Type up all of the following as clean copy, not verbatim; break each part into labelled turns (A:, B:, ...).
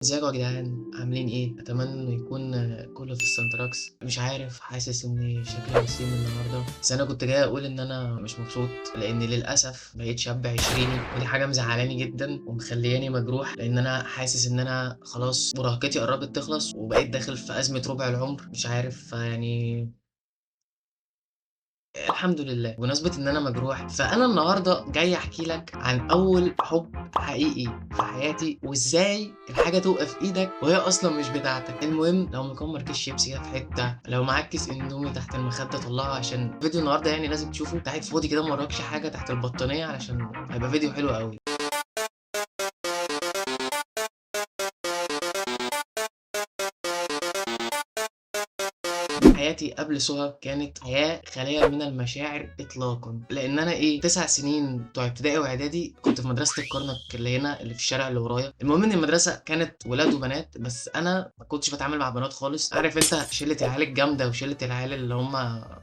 A: ازيكم يا جدعان، عاملين ايه؟ اتمنى انه يكون كله في السنتراكس. مش عارف، حاسس ان شكلي وسيم النهارده، بس انا كنت جاي اقول ان انا مش مبسوط لان للاسف بقيت شاب عشريني، ودي حاجة مزعلاني جدا ومخلياني مجروح، لان انا حاسس ان انا خلاص مراهقتي قربت تخلص وبقيت داخل في ازمة ربع العمر. مش عارف يعني، الحمد لله. بمناسبة إن أنا مجروح، فأنا النهاردة جاي أحكي لك عن أول حب حقيقي في حياتي، وإزاي الحاجة توقف إيدك وهي أصلا مش بتاعتك. المهم، لو مكمر كيس شيبسي كده في حتة، لو معاك كيس اندومي تحت المخدة طلعه، عشان فيديو النهاردة يعني لازم تشوفه. أنت قاعد فاضي كده ما وراكش حاجة تحت البطانية، علشان هيبقى فيديو حلو قوي. حياتي قبل سهى كانت حياة خالية من المشاعر إطلاقا، لأن أنا 9 سنين بتوع ابتدائي وإعدادي كنت في مدرسة الكرنك اللي هنا اللي في الشارع اللي ورايا. المهم إن المدرسة كانت ولاد وبنات، بس أنا ما كنتش بتعامل مع بنات خالص. عارف أنت شلة العيال الجامدة وشلة العيال اللي هم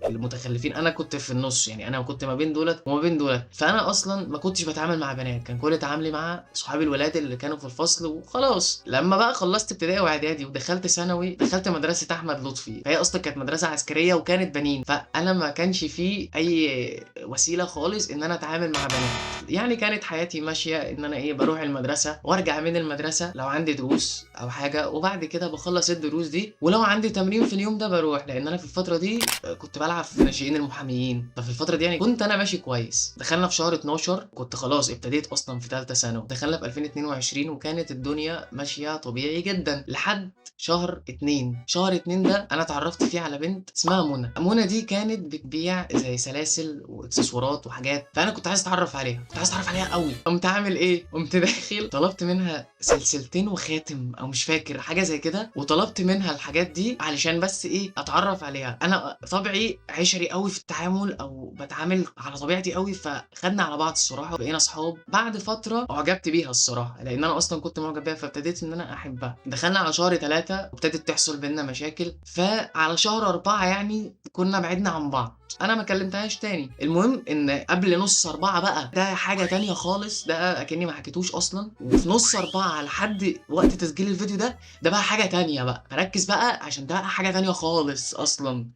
A: المتخلفين، أنا كنت في النص، يعني أنا كنت ما بين دولت وما بين دولت. فأنا أصلا ما كنتش بتعامل مع بنات، كان كل تعاملي مع صحابي الولاد اللي كانوا في الفصل وخلاص. لما بقى خلصت ابتدائي وإعدادي ودخلت ثانوي، دخلت مدرسة أحمد لطفي، فهي أصلا كانت مدرسة عسكرية وكانت بنين، فأنا ما كانش فيه أي وسيلة خالص إن أنا أتعامل مع بنات. يعني كانت حياتي ماشية إن أنا بروح المدرسة وأرجع من المدرسة لو عندي دروس أو حاجة، وبعد كده بخلص الدروس دي، ولو عندي تمرين في اليوم ده بروح، لأن أنا في الفترة دي كنت بلعب في ناشئين المحاميين. ففي الفترة دي يعني كنت أنا ماشي كويس. دخلنا في شهر 12، كنت خلاص ابتديت أصلا في ثالثة ثانوي. دخلنا في 2022 وكانت الدنيا ماشية طبيعي جدا لحد شهر 2. شهر 2 ده أنا اتعرفت فيه على بنت اسمها منى. منى دي كانت بتبيع زي سلاسل واكسسوارات وحاجات، فانا كنت عايز اتعرف عليها، كنت عايز اتعرف عليها قوي. قمت عامل ايه؟ قمت داخل طلبت منها سلسلتين وخاتم او مش فاكر حاجة زي كده، وطلبت منها الحاجات دي علشان بس اتعرف عليها. انا طبعي عشري قوي في التعامل، او بتعامل على طبيعتي قوي، فخدنا على بعض الصراحة وبقينا اصحاب. بعد فترة اعجبت بيها الصراحة، لان انا اصلا كنت معجب بيها، فابتديت ان انا احبها. دخلنا على شهر 3 وابتدت تحصل بينا مشاكل، فعلى شهر 4 يعني كنا بعدنا عن بعض، انا ما كلمتهاش تاني. المهم ان قبل نص 4 بقى ده حاجة تانية خالص، ده اكني ما حكيتوش اصلا. وفي نص 4 لحد وقت تسجيل الفيديو ده بقى حاجة تانية بقى، ركز بقى عشان ده بقى حاجة تانية خالص اصلا.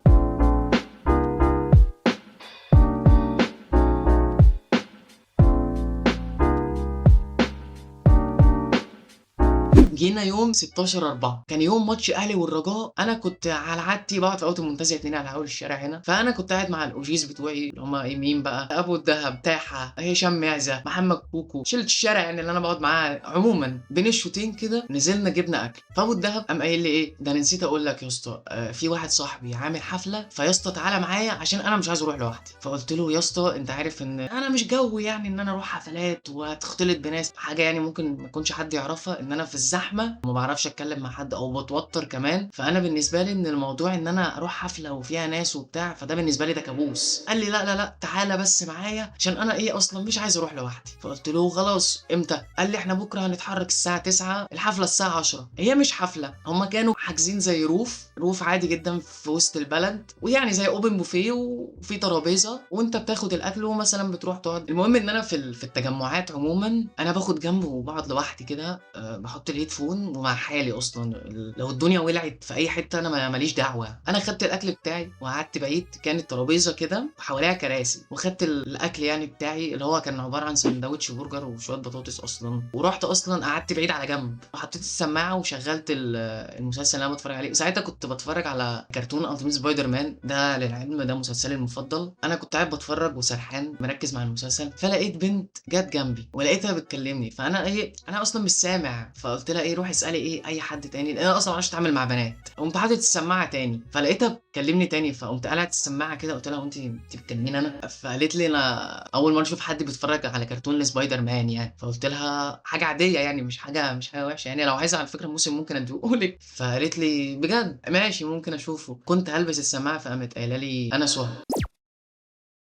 A: جينا يوم 16/4، كان يوم ماتش اهلي والرجاء. انا كنت على عادتي بقعد في اوقات المنتزه 2 على اول الشارع هنا، فانا كنت قاعد مع الاوجيز بتوعي اللي هم مين بقى، ابو الدهب، تاحه، هشام معزة، محمد كوكو، شله الشارع يعني اللي انا بقعد معاه عموما. بين الشوطين كده نزلنا جبنا اكل، فابو الدهب قام قايل لي ايه ده، انا نسيت اقول لك يا اسطى، في واحد صاحبي عامل حفلة، فيا اسطى تعالى معايا عشان انا مش عايز اروح لوحدي. فقلت له يا اسطى انت عارف ان انا مش جو يعني ان انا اروح حفلات وهتختلط بناس، حاجة يعني ممكن ما يكونش حد يعرفها، ان انا في الزحمة ما بعرفش اتكلم مع حد او بتوتر كمان، فانا بالنسبة لي ان الموضوع ان انا اروح حفلة وفيها ناس وبتاع، فده بالنسبة لي ده كابوس. قال لي لا لا لا تعالى بس معايا عشان انا اصلا مش عايز اروح لوحدي. فقلت له خلاص امتى؟ قال لي احنا بكره هنتحرك الساعة 9، الحفلة الساعة 10. هي مش حفلة، هما كانوا حاجزين زي roof عادي جدا في وسط البلد، ويعني زي open buffet وفي ترابيزة وانت بتاخد الاكل ومثلا بتروح تقعد. المهم ان انا في التجمعات عموما انا باخد جنب وبقعد لوحدي كده، بحط ال headphone ومع حالي اصلا، لو الدنيا ولعت في اي حتة انا ماليش دعوه. انا خدت الاكل بتاعي وقعدت بعيد، كانت ترابيزة كده وحواليها كراسي، وخدت الاكل يعني بتاعي اللي هو كان عبارة عن سندوتش برجر وشوية بطاطس اصلا، ورحت اصلا قعدت بعيد على جنب وحطيت السماعة وشغلت المسلسل اللي انا بتفرج عليه. ساعتها كنت بتفرج على كرتون Ultimate Spider-Man، ده للعلم ده مسلسلي المفضل. انا كنت قاعد بتفرج وسرحان مركز مع المسلسل، فلقيت بنت جت جنبي ولقيتها بتكلمني، فانا انا اصلا مش سامع، فقلت لها روحي اسالي اي حد تاني، لان انا اصلا ما بعرفش اتعامل مع بنات. قمت حاطط السماعة تاني، فلقيتها بتكلمني تاني، فقمت قلعت السماعة كده قلت لها انت بتكلميني انا؟ فقالت لي انا اول مرة اشوف حد بيتفرج على كرتون لسبايدر مان يعني. فقلت لها حاجة عادية يعني، مش حاجة وحشة يعني، لو عايزه على فكرة الموسم ممكن اديهولك. فقالت لي بجد ماشي ممكن اشوفه. كنت هلبس السماعة فقامت قايله لي انا سهى.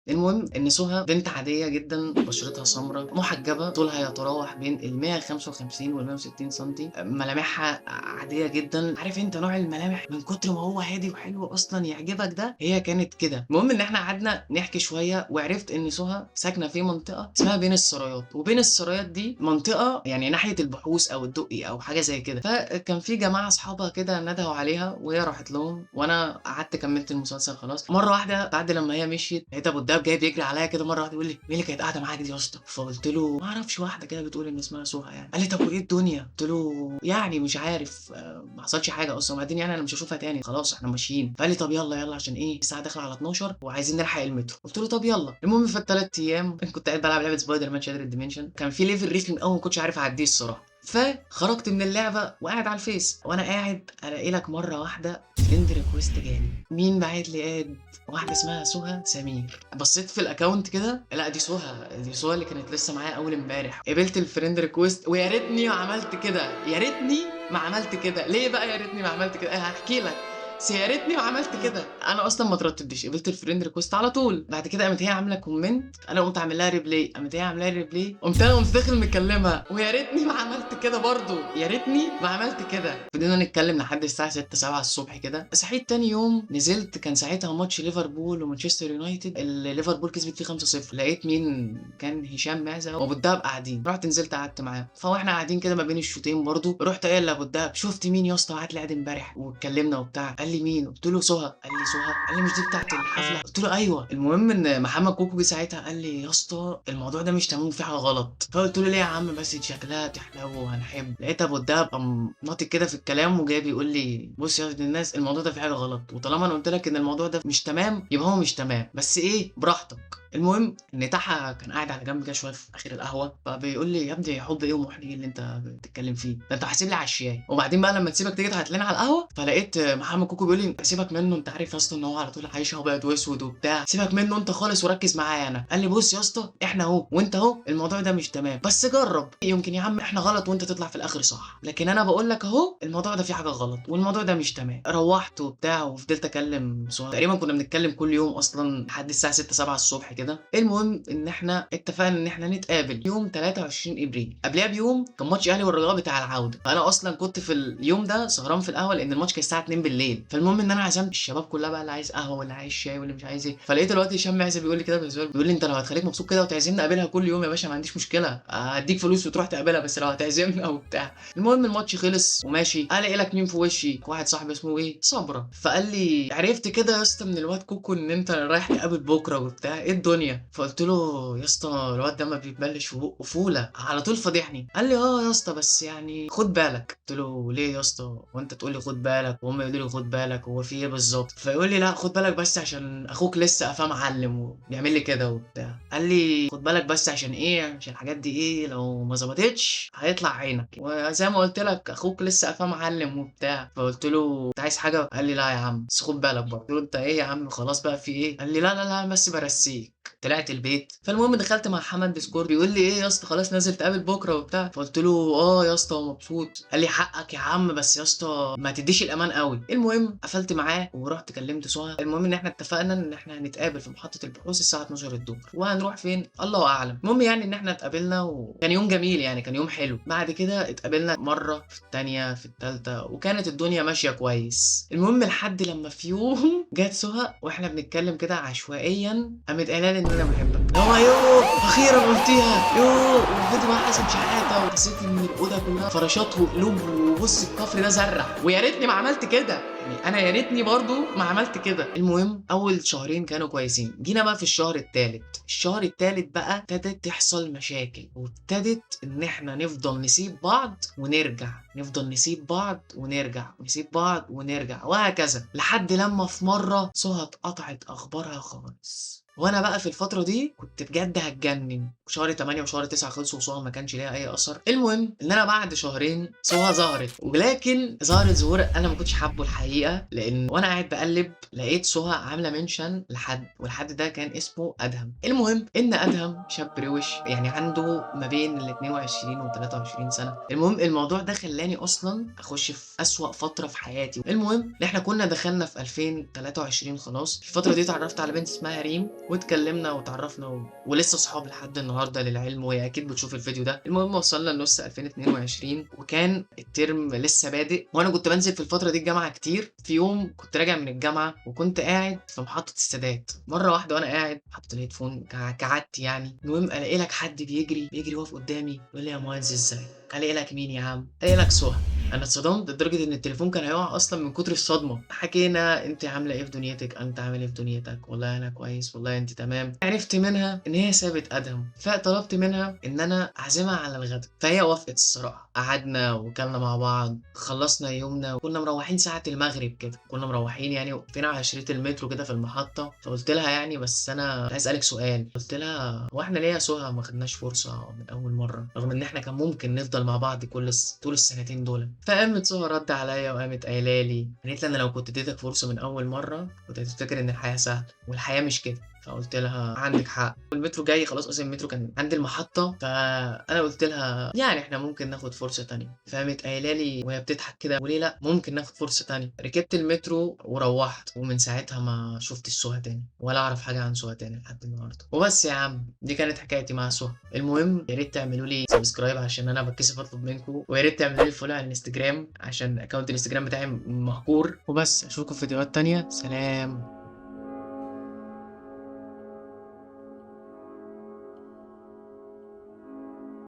A: المهم إن سهى بنت عادية جدًا، بشرتها سمرا، محجبة، طولها يتراوح بين ال155 وال160 سنتي، ملامحها عادية جدًا، عارف أنت نوع الملامح من كتر ما هو هادي وحلو أصلًا يعجبك ده، هي كانت كده. المهم إن إحنا قعدنا نحكي شوية وعرفت إن سهى ساكنة في منطقة اسمها بين السرايات، وبين السرايات دي منطقة يعني ناحية البحوث أو الدقي أو حاجة زي كده. فكان في جماعة أصحابها كده ندهوا عليها وهي راحت لهم، وأنا قعدت كملت المسلسل خلاص. مرة واحدة بعد لما هي مشيت لقيت أبو الدهب جاي بيجري عليا كده مرة واحدة بيقول لي: مين اللي كانت قاعدة معاك دي يا اسطى؟ فقلت له: ما أعرفش، واحدة كده بتقول إن اسمها سهى يعني. قال لي: طب وإيه الدنيا؟ قلت له: يعني مش عارف، ما حصلش حاجة أصلا، وبعدين يعني أنا مش هشوفها تاني، خلاص إحنا ماشيين. فقال لي: طب يلا يلا عشان إيه الساعة داخلة على 12 وعايزين نلحق المترو. قلت له: طب يلا. المهم في ال3 أيام كنت قاعد بلعب لعبة سبايدر مان Shattered Dimension، كان في level رخم قوي ما كنتش عارف أعديه الصراحة. فخرجت من اللعبة وقاعد على الفيس، وأنا قاعد ألاقي لك مرة واحدة friend request جالي. مين بعت لي add؟ واحدة اسمها سهى سمير. بصيت في ال account كده، لا دي سهى، دي سهى اللي كانت لسه معايا اول امبارح. قبلت ال friend request، ويا ريتني ما عملت كده، يا ريتني ما عملت كده. ليه بقى يا ريتني ما عملت كده؟ هحكي لك، بس يا ريتني ما عملت كده. انا اصلا ما ترتبتش، قبلت ال friend request على طول. بعد كده قامت هي عامله comment، انا قمت اعمل لها reply، قامت هي عامله لها reply، قمت انا داخل مكلمها، ويا ريتني ما عملت كده برضو، يا ريتني ما عملت كده. فضلنا نتكلم لحد الساعة 6 7 الصبح كده. صحيت تاني يوم نزلت، كان ساعتها ماتش ليفربول ومانشستر يونايتد اللي ليفربول كسبت فيه 5-0. لقيت مين؟ كان هشام معزة وابو الدهب قاعدين. رحت نزلت قعدت معاهم، فواحنا قاعدين كده ما بين الشوطين برضو رحت قايل لابو الدهب: شفت مين يا اسطى بعت لي add امبارح؟ واتكلمنا وبتاع. قال لي: مين؟ قلت له: سهى. قال لي: سهى؟ قال لي: مش دي بتاعت الحفلة؟ قلت له: ايوه. المهم ان محمد كوكو جه ساعتها قال لي: يا اسطى الموضوع ده مش تمام، في حاجة غلط. فقلت له: ليه يا عم بس، شكلها تحلو وهنحب. لقيت ابو الدهب قام ناطط كده في الكلام وجاي بيقول لي: بص يا ابن الناس، الموضوع ده في حاجة غلط، وطالما انا قلت لك ان الموضوع ده مش تمام يبقى هو مش تمام، بس ايه براحتك. المهم ان تحا كان قاعد على جنب كده شوية في اخر القهوة، فبيقول لي: يا ابني حب ايه ومحن ايه اللي انت بتتكلم فيه ده، انت حاسب لي على الشاي، وبعدين بقى لما تسيبك تيجي تحت لنا على القهوة. فلقيت محمد كوكو بيقول لي: سيبك منه، انت عارف يا اسطى ان هو على طول عايش ابيض واسود وبتاع، سيبك منه انت خالص وركز معايا انا. قال لي: بص يا اسطى احنا اهو وانت اهو، الموضوع ده مش تمام، بس جرب، يمكن يا عم احنا غلط وانت تطلع في الاخر صح، لكن انا بقول لك اهو الموضوع ده فيه حاجة غلط والموضوع ده مش تمام. روحت وبتاع وفضلت اكلم سهى، تقريبا كنا بنتكلم كل يوم اصلا لحد الساعة 6 7 الصبح كده. المهم ان احنا اتفقنا ان احنا نتقابل يوم 23 ابريل. قبلها بيوم كان ماتش اهلي والرجاء بتاع العودة، فانا اصلا كنت في اليوم ده سهران في القهوة لان الماتش كان الساعة 2 بالليل. فالمهم ان انا عزمت الشباب كلها بقى، اللي عايز قهوة واللي عايز شاي واللي مش عايز ايه. فلقيت الوقت هشام معزة بيقول لي كده بهزار، بيقول لي: انت لو هتخليك مبسوط كده وتعزمني قابلها كل يوم يا باشا، ما عنديش مشكلة، هديك فلوس وتروح تقابلها، بس لو هتعزمنا وبتاع. المهم الماتش خلص وماشي، الاقي لك مين في وشي؟ واحد صاحبي اسمه ايه صبره. فقال لي: عرفت كده يا اسطى من الواد كوكو ان انت رايح تقابل بكره وبتاع، ايه الدنيا؟ فقلت له: يا اسطى الواد ده ما بيتبلش في بقه فوله، على طول فضحني. قال لي: اه يا اسطى بس يعني خد بالك. قلت له: ليه يا اسطى وانت تقول لي خد بالك وهم يقولوا لي خد بالك، هو في ايه بالظبط؟ فيقول لي: لا خد بالك بس عشان اخوك لسه قفاه معلم وبيعمل لي كده وبتاع. قال لي: خد بالك بس عشان ايه؟ عشان الحاجات دي ايه لو ما ظبطتش هيطلع عينك، وزي ما قلت لك اخوك لسه قفاه معلم وبتاع. فقلت له: انت عايز حاجة؟ قال لي: لا يا عم بس خد بالك برضه. قلت له: انت ايه يا عم خلاص بقى في ايه؟ قال لي: لا لا لا بس برسيك. طلعت البيت. فالمهم دخلت مع حمد ديسكورد، بيقول لي: ايه يا اسطى خلاص نازل تقابل بكره وبتاع؟ فقلت له: اه يا اسطى ومبسوط. قال لي: حقك يا عم بس يا اسطى ما تديش الامان قوي. المهم قفلت معاه ورحت كلمت سهى. المهم ان احنا اتفقنا ان احنا هنتقابل في محطة البحوث الساعة 12 الظهر، وهنروح فين الله اعلم. المهم يعني ان احنا اتقابلنا وكان يوم جميل، يعني كان يوم حلو. بعد كده اتقابلنا مرة في الثانية في الثالثة، وكانت الدنيا ماشية كويس. المهم لحد لما في يوم جت سهى واحنا بنتكلم كده عشوائيا، قامت قايله لي ان انا بحبك. هو يوه اخيرا قلتيها، يوه. وفضلت بقى حسن شحاته، وحسيت ان الاوضة كلها فراشات وقلوب، وبص الكفر ده زرع، ويا ريتني ما عملت كده، يعني انا يا ريتني برضو ما عملت كده. المهم اول شهرين كانوا كويسين. جينا بقى في الشهر الثالث، الشهر الثالث بقى ابتدت تحصل مشاكل، وابتدت ان احنا نفضل نسيب بعض ونرجع، نفضل نسيب بعض ونرجع، نسيب بعض ونرجع، وهكذا، لحد لما في مرة سهى اتقطعت اخبارها خالص. وانا بقى في الفترة دي كنت بجد هتجنن. شهر 8 وشهر 9 خلصوا وسهى ما كانش ليها اي اثر. المهم ان انا بعد شهرين سهى ظهرت، ولكن ظهرت ظهور انا ما كنتش حابة الحقيقة، لان وانا قاعد بقلب لقيت سهى عامله mention لحد، والحد ده كان اسمه ادهم. المهم ان ادهم شاب روش، يعني عنده ما بين ال 22 و 23 سنة. المهم الموضوع ده خلاني اصلا اخش في اسوأ فترة في حياتي. المهم ان احنا كنا دخلنا في 2023 خلاص. الفترة دي اتعرفت على بنت اسمها ريم. واتكلمنا واتعرفنا ولسه صحاب لحد النهارده للعلم، وهي اكيد بتشوف الفيديو ده. المهم وصلنا لنص 2022 وكان الترم لسه بادئ، وانا كنت بنزل في الفترة دي الجامعة كتير. في يوم كنت راجع من الجامعة وكنت قاعد في محطة السادات، مرة واحدة وانا قاعد حاطط ال headphone كعادتي يعني. المهم الاقي لك حد بيجري بيجري واقف قدامي يقول لي يا مهندس ازاي؟ الاقي لك مين يا عم؟ الاقي لك سهى. انا اتصدمت لدرجة ان التليفون كان هيقع اصلا من كتر الصدمة. حكينا انت عامله ايه في دنيتك، انت عامل ايه في دنيتك، والله انا كويس، والله انت تمام. عرفت منها ان هي سابت ادهم، فطلبت منها ان انا اعزمها على الغداء، فهي وافقت الصراحة. قعدنا وكلنا مع بعض، خلصنا يومنا وكنا مروحين ساعة المغرب كده، كنا مروحين يعني وقفنا على شريط المترو كده في المحطة. فقلت لها يعني بس انا عايز اسالك سؤال، قلت لها هو احنا ليه يا سهى ما خدناش فرصة من اول مرة، رغم ان احنا كان ممكن نفضل مع بعض طول السنتين دول؟ فقامت سهى رد عليا وقامت قايله لي، قالت لي انا لو كنت اديتك فرصة من اول مرة كنت هتفتكر ان الحياة سهلة، والحياة مش كده. فقلت لها عندك حق. والمترو جاي خلاص، اصلا المترو كان عند المحطة. فانا قلت لها يعني احنا ممكن ناخد فرصة تانية. فقامت قايله لي وهي بتضحك كده، وليه لا، ممكن ناخد فرصة تانية. ركبت المترو وروحت، ومن ساعتها ما شفت سهى تاني ولا اعرف حاجة عن سهى تاني لحد النهارده. وبس يا عم، دي كانت حكايتي مع سهى. المهم يا ريت تعملوا لي subscribe عشان انا بتكسف اطلب منكم، ويا ريت تعملوا لي follow على الانستجرام عشان account الانستجرام بتاعي مهكور. وبس، اشوفكم في فيديوهات تانية. سلام.